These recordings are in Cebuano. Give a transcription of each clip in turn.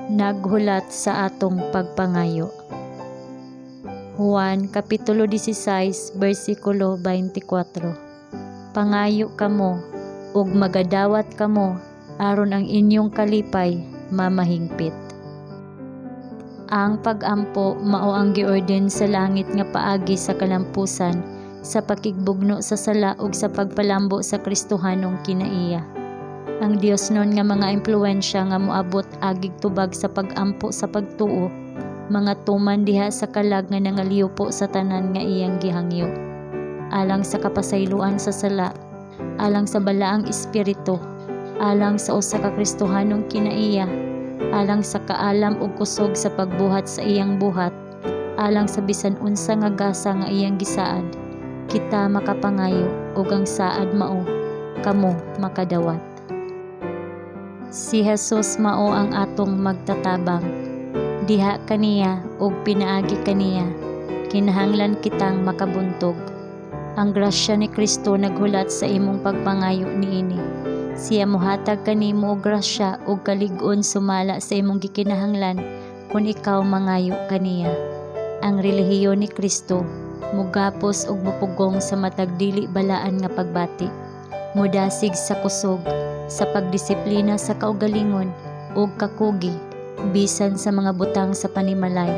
Naghulat sa atong pagpangayo. Juan Kapitulo 16, bersikulo 24. Pangayo kamo ug magadawat kamo aron ang inyong kalipay mamahingpit. Ang pag-ampo mao ang giorden sa langit nga paagi sa kalampusan, sa pakigbugno sa sala ug sa pagpalambo sa Kristohanong kinaiya. Ang Diosnon nga mga impluwensya nga moabot agig tubag sa pag-ampo sa pagtuo, mga tuman diha sa kalag nga nangaliwpo sa tanan nga iyang gihangyo. Alang sa kapasayloan sa sala, alang sa Balaang Espiritu, alang sa usa ka Kristohanong kinaiya, alang sa kaalam ug kusog sa pagbuhat sa iyang buhat, alang sa bisan unsa nga gasa nga iyang gisaad, kita makapangayo ug ang saad mao kamo makadawat. Si Jesus mao ang atong magtatabang. Diha kaniya ug pinaagi kaniya, kinahanglan kitang makabuntog. Ang grasya ni Kristo naghulat sa imong pagpangayo niini. Siya mohatag kanimo og grasya ug kalig-on sumala sa imong gikinahanglan kun ikaw mangayo kaniya. Ang relihiyon ni Kristo mugapos ug mopugong sa matag dili balaan nga pagbati. Modasig sa kusog, sa pagdisiplina sa kaugalingon ug kakugi bisan sa mga butang sa panimalay.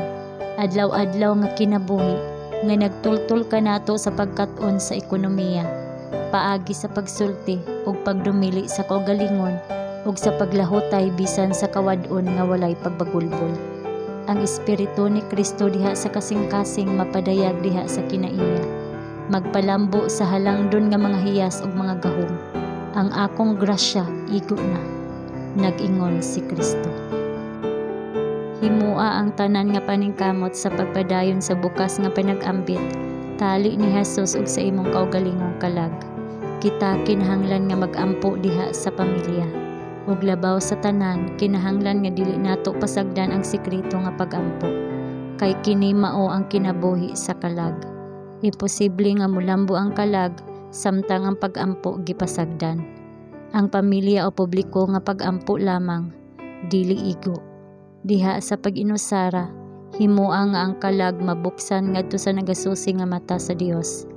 Adlaw-adlaw nga kinabuhi nga nagtultol kanato sa pagkat-on sa ekonomiya paagi sa pagsulti ug pagdumili sa kaugalingon ug sa paglahutay bisan sa kawad-on nga walay pagbagulbol. Ang espiritu ni Kristo diha sa kasing-kasing mapadayag diha sa kinaiya. Magpalambo sa halangdon nga mga hiyas ug mga gahom. "Ang akong grasya igo na," nag-ingon si Kristo. Himoa ang tanan nga paningkamot sa pagpadayon sa bukas nga panag-ambit tali ni Jesus ug sa imong kaugalingong kalag. Kita kinahanglan nga mag-ampo diha sa pamilya. Ug labaw sa tanan, kinahanglan nga dili nato pasagdan ang sekreto nga pag-ampo. Kay kini mao ang kinabuhi sa kalag. Imposible nga molambo ang kalag samtang ang pag-ampo gipasagdan. Ang pamilya o publiko nga pag-ampo lamang dili igo. Diha sa pag-inusara, himoa nga ang kalag mabuksan ngadto sa nagasusi nga mata sa Dios.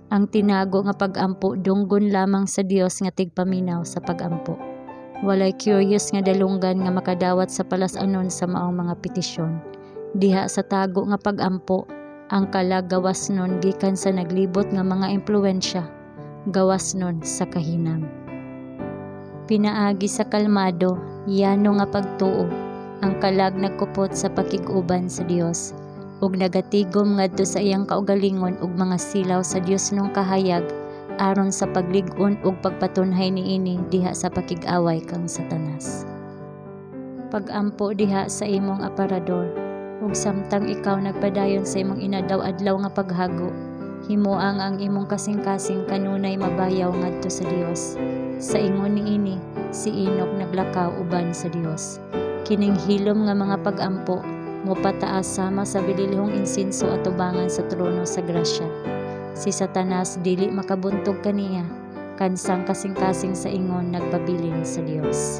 Ang tinago nga pag-ampo dunggon lamang sa Dios nga tigpaminaw sa pag-ampo. Walay curious nga dalunggan nga makadawat sa palas-anon sa maong mga petisyon. Diha sa tago nga pag-ampo, ang kalag gawasnon gikan sa naglibot nga mga impluwensya, gawasnon sa kahinam. Pinaagi sa kalmado, yano nga pagtuo, ang kalag nagkupot sa pakig-uban sa Dios ug nagatigom ngadto sa iyang kaugalingon ug mga silaw sa Diosnong kahayag aron sa paglig-on ug pagpatunhay niini diha sa pakig-away kang Satanas. Pag-ampo diha sa imong aparador ug samtang ikaw nagpadayon sa imong inadlaw-adlaw nga paghago, himoa nga ang imong kasing-kasing kanunay mabayaw ngadto sa Dios. Sa ingon niini, si Enoch naglakaw uban sa Dios. Kining hilom nga mga pag-ampo mopataas sama sa bililhong insenso atubangan sa trono sa grasya. Si Satanas dili makabuntog kaniya, kansang kasing-kasing sa ingon nagpabilin sa Dios.